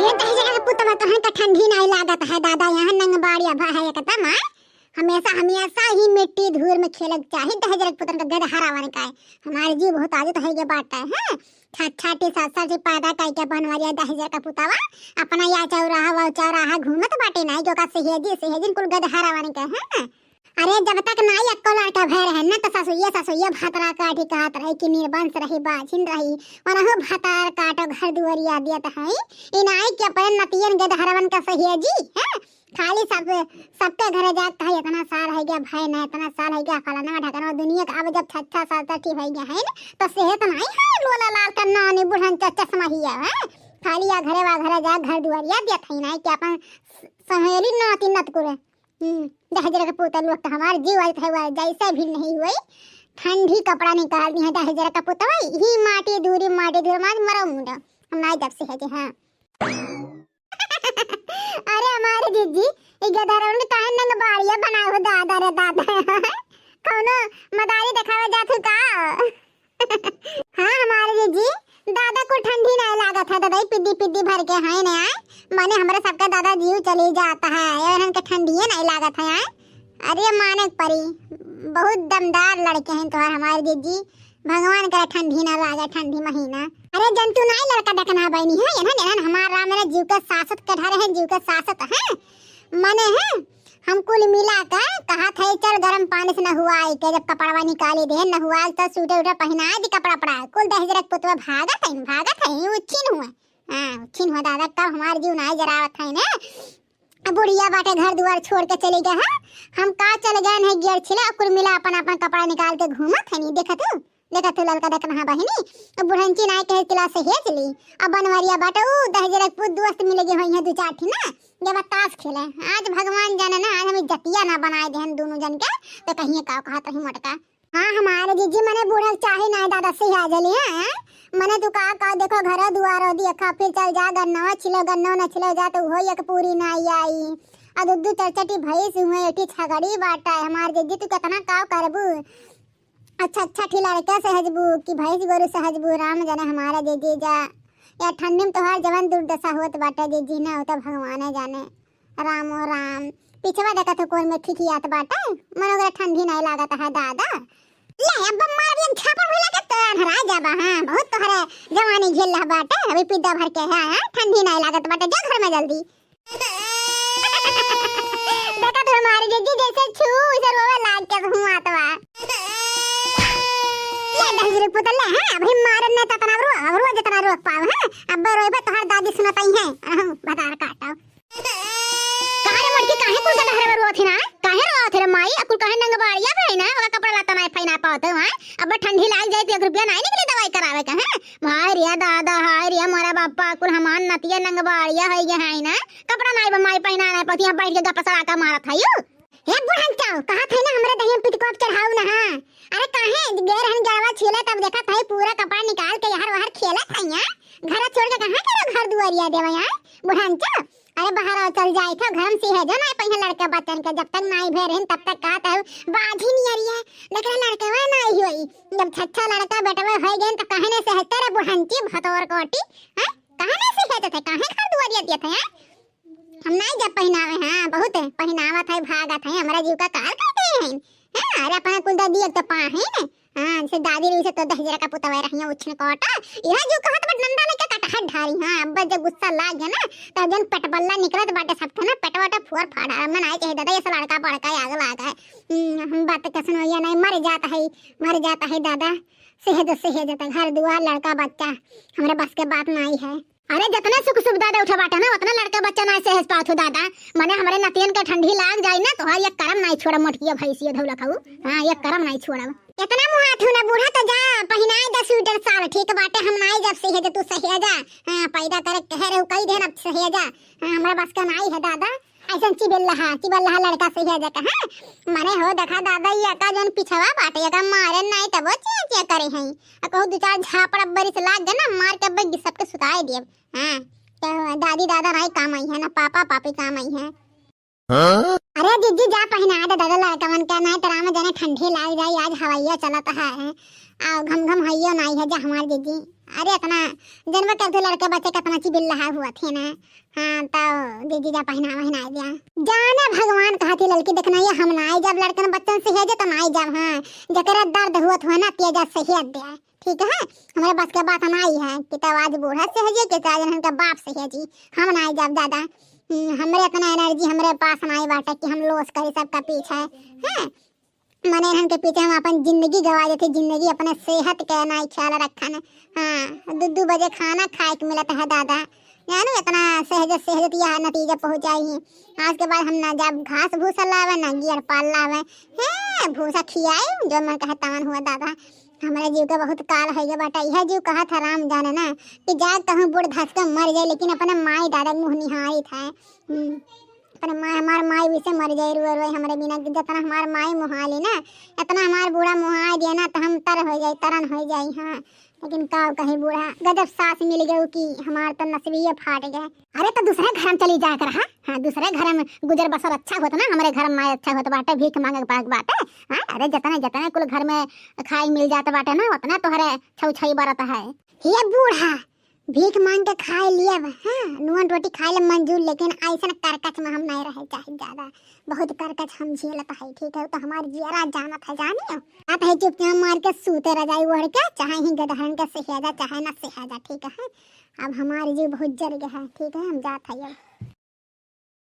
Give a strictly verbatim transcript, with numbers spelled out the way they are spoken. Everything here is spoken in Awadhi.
ए दहिजरा के पुतवा, तोहन का ठंडी नाई लागत है दादा, यहाँ नंगबाड़िया भा है एकदम, आय। हमेशा, हमेशा ही मिट्टी धूर में खेलक चाही, दहिजरा के पुतन का गदहरावन का है। हमार जीव बहुत आजत है ये बात है, हैं? छाछाटी सासाटी पैदा कई के बनवरिया दहिजरा का पुतवा, अपना या चौराहा, वो चौराहा घूमत बाटे नाई, जो का सहेजी, सहेजिन कुल गदहरावन का, हैं? अरे, जब तक नाई एक्को लड़का भय रहे न, त ससुइया, ससुइया भतरा काटी कहत रही कि निर्वंश रही, बाझिन रही। ओनहु भतार काटो घर दुआरिया दियत है। ई नाई के अपने नतियन गदहरवन का सहेजी, हैं? खाली सब, सबके घरे जाके कहे, "इतना साल है गया भय न, इतना साल है गया फलाना ढकना दुनिया का।" अब जब छच्छा सात ठी हो गया है न, तो सेहत नाई है लोला लाल का नानी बुढ़न च-, चश्मा हिया है। खाली या घरे वा घरे जा घर दुआरिया दियत है नाई कि अपन स-, सहेली नाती नत करे। हम्म, दहिजरा के पुतवा लोग तो हमार जीव आइत है, वह जैसे भी नहीं हुई, ठंडी कपड़ा निकाल दी है दहिजरा का पुतवा, ही माटी दूरी, माटी दूरी, मार मरो मुंडा, हम नाई जब सहेजे, हाँ। अरे हमारे जीजी, ई गदहरवन काहे नंगबाड़िया बनाए हो दादा रे दादा? कौनो मदारी देखावे जात हो का? हाँ, हमारे जीजी, दादा को ठंडी नाई लागत है, दादा, ई पिद्दी पिद्दी भर के है ना, आय। माने हमरे सबका दादा जीव चली जात है, ये इनके ठंडिये नाई लागत है, आय। अरे माने परी, बहुत दमदार लड़के हैं तोहार हमारे जीजी, भगवान करे ठंडी ना लागे, ठंडी महीना। अरे जंतु नाई लड़का देखना बहनी है, इन्हन, इन्हन हमार राम मेरे जीव के सासत के ढारे हैं, जीव के सासत हैं, माने हैं। हम कुल मिला के कहत है, "चल गरम पानी से नहुआई के, जब कपड़वा निकाली दे, नहुआल तो सूटर उटर पहिना दी, कपड़ा पड़ा।" कुल दहिजरा के पुतवा भागत है, भागत है, उच्छिन हुआ। हाँ, उच्छिन हुआ दादा, कब हमार जीव नाई जरावत है ना। अब बुढ़िया बाटे घर दुआर छोड़ के चली गए है, हम का चल गए हैं गियर छिले, कुल मिला अपन अपन कपड़ा निकाल के घूमत है नी, देखत हूँ। देखा तू ललका देखना है बहिनी, अब बुढ़ंची नाई कहे किला से हेच ली। अब बनवरिया बाटे ऊ दहिजरा के पूत दोस्त मिल गए होइहैं दू चार ठी ना, जब ताश खेले। आज भगवान जाने ना, आज हम इज्जतिया ना बनाए देहन दोनों जन के, तो कहिए का कहत रही मोटका। हाँ, हमारे जीजी मने बूढ़ा चाहे ना दादा से आ जली, हाँ? मने तू का, का देखो घरो दुआरो देखा, फिर चल जा गन्नवा छिलो, गन्नो न छिलो जा, तो उहो एक पूरी ना आई। आ दू दू चार चार ठी भैंस हुए, एक ठी छगड़ी बाटा है। हमारे जीजी तू कितना का करबू? अच्छा, अच्छा ठी लड़का सहेजबू कि भैंस गोरू सहेजबू, राम जाने हमारा जीजी जा। या ठंडी में तोहार जवन दुर्दशा होत बाटे जीजी ना, उ तो भगवाने जाने। रामो राम, पिछवा देखत हो कौन में खिखियात बाटे, मन ओकरा ठंडी नहीं लागत है दादा। ले, अब मार दियन झापड़ हुइला के तो अनहरा जाबा, हाँ, बहुत तोहरे जवानी झेल रहा बाटे, अभी पिद्दा भर के है, हाँ, ठंडी नहीं लागत बाटे, जा घर में जल्दी। देखा तू हमारी जीजी जैसे छू, इधर रोवे लाग के हुआ तो आ। ले दहिजरी पुतले, हाँ, अभी मारन नहीं तो तना रो, अब रो जितना रोक पाओ, हाँ, अब रोइबे तोहर दादी सुनतई है, अहं, भतार काटो। काहे रे मोटकी, काहे कुल गदहरवा रोवत ही ना? काहे रोवत ही रे माई? अकुल काहे नंगबाड़िया भई ना? ओका कपड़ा लत्ता नाई पहिना पावत है, हाँ? अब ठंडी लाग जाए तो एक रुपया नाई निकले दवाई करावे का, हैं? हाय रे दादा, हाय रे मोरा बापा, कुल हमार नतिया नंगबाड़िया है ये है ना? कपड़ा नाई बा माई पहिना नाई पावत, यहाँ बैठ के गप्पा सड़ाका मारत है यू। हे बुढ़न चाव, कहत है ना हमरे दहिया में पितकोप चढ़ाऊ ना, हाँ? अरे काहे गैर हन गड़वा छीले तब देखत है पूरा कपड़ा निकाल के यहाँ वहाँ खेलत है यहाँ? घर छोड़ के कहाँ करो घर दुआरिया देवा यहाँ? बुढ़न चाव, अरे बाहर आओ, चल जाए था, घर में सहेजो ना पहिए लड़का बच्चन के, जब तक नाई भे रहन तब तक कहत है बाझी नियरिया, लेकिन लड़कवा नाई होई, जब छच्छा लड़का बेटवा हो गए तो काहे नहीं सहेजते रे बुढ़ंची भतोर कोटी, हैं? काहे नहीं सहेजते थे, काहे घर दुआरिया दिए थे, हैं? हम नाई जब पहिनावे, हाँ, बहुत पहिनावत है, भागत है, हमरा जीव का काल करते हैं, हाँ, अरे अपना कुल दादी एक तो पा है ना, हाँ, जैसे दादी रही से तो दहिजरा का पुतवा रही है, उछन कोटा, यह जो कहत बट नंदा लेके कटहट ढारी, हाँ, अब जब गुस्सा लाग गया ना, तब जन पेटबल्ला निकलत बाटे सबके ना, पेटवा टा फोर फाड़ा, मन आए चाहे दादा, ऐसा लड़का पड़का आग लाग है, हम्म, हम बात का सुनो, ये नहीं मर जाता है, मर जाता है दादा, सहेज, सहेज, तो घर दुआर लड़का बच्चा, हमरे बस के बात नहीं है। अरे, जतना सुख सुविधा दे उठे बाटे ना, उतना लड़का बच्चा नाई सहेज पावत हो दादा। मने हमरे नतियन के ठंडी लाग जाई ना, तोहार एक करम नाई छोड़ब, मोटकिया भैंसिया धौला खाऊ। हाँ, एक करम नाई छोड़ब। इतना मुहात हो ना बूढ़ा, तो जा, पहिनाए दे स्वेटर साल, ठीक बाटे, हम नाई जब सहेज, तू सहेजा। हाँ, पैदा करे कहे रहू, कई देन अब सहेजा। हाँ, हमरा बस का नाई है दादा। ऐसन चिबिल्लहा, चिबिल्लहा लड़का सहेज कहा। मने हो देखा दादा, ये का जौन पिछवा बाटे, एका मारे नाई तब वो चिया चिया करे हैं। आ कहूँ दू चार झापड़ अब्बरी से लाग गए ना, मार के अब्बे सबके सुताए दिए। हाँ, तो दादी दादा नाई काम आई है ना, पापा पापी काम आई है। हाँ? अरे जीजी जा पहिना दे दादा लड़कवन के, नाई तो राम जाने ठंडी लाग जाई, आज हवैया चलत है। आ घम घम हइयो नाई है जा हमार जीजी। अरे इतना जनबे करते लड़के बच्चे कितना चिबिल्ला हुआ थे ना। हाँ, तो जीजी जा पहिना वहिना दिया। जाने भगवान कहा थी लड़की, देखना ये हम नाई जब लड़कन बच्चन सहेजे तो नाई जब, हाँ, जकरे दर्द हुआ था ना तेजा सहेज दे, ठीक है। हमारे बस के बात नाई है कि तब आज बूढ़ा सहेजे कि आज इनका बाप सहेजी, हम नाई जब दादा। हम्म, हमरे इतना एनर्जी हमरे पास नाई बाटे कि हम लोस करी सबका पीछे, हैं? मने इनके पीछे हम अपन जिंदगी गवा देते, जिंदगी अपने सेहत के नाई ख्याल रखन। हाँ, दो दो बजे खाना खाए के मिलत है दादा, जानो इतना सहजत सहजत यह नतीजा पहुँचाई है। आज के बाद हम ना जब घास भूसा लावे ना गियर पाल लावे, हैं भूसा खियाए जो मन कहे तवन हुआ दादा। हमारे जीव के बहुत काल है ये बाटा, यह जीव कहा था राम जाने ना कि जाए कहूँ बूढ़ धस के मर जाए, लेकिन अपने माई दादा के मुँह निहारी था। हम्म, अपने माई, हमार माई वैसे मर जाए रोए रोए हमरे बिना, जितना हमार माई मुहाली ना, इतना हमार बूढ़ा मुहाई दिया ना तो हम तर हो जाए, तरन हो जाए। हाँ, लेकिन का कही बूढ़ा, गजब सास मिल गए कि हमार तो नसीबिये फाट गए। अरे तो दूसरे घर में चली जाए कर, हाँ, हाँ, दूसरे घर में गुजर बसर अच्छा होत ना, हमरे घर में अच्छा होत बाटे, भीख मांगे के पाक बाटे। हाँ, अरे जतने जतने कुल घर में खाई मिल जात बाटे ना, उतना तोहरे छौ छई बरत है। ये बूढ़ा, भीख मांग के खाए लियब, हाँ, नून रोटी खाए ले मंजूर, लेकिन ऐसन करकच में हम नहीं रहे चाहे ज्यादा। बहुत करकच हम झेलत है, ठीक है, तो हमार जियरा जानत है, जानियो। आप है चुपचाप मार के सूते रजाई ओढ़ के, चाहे ही गदहन के सहेजा, चाहे ना सहेजा, ठीक है। अब हमार जीव बहुत जर गया है, ठीक है, हम जात है अब।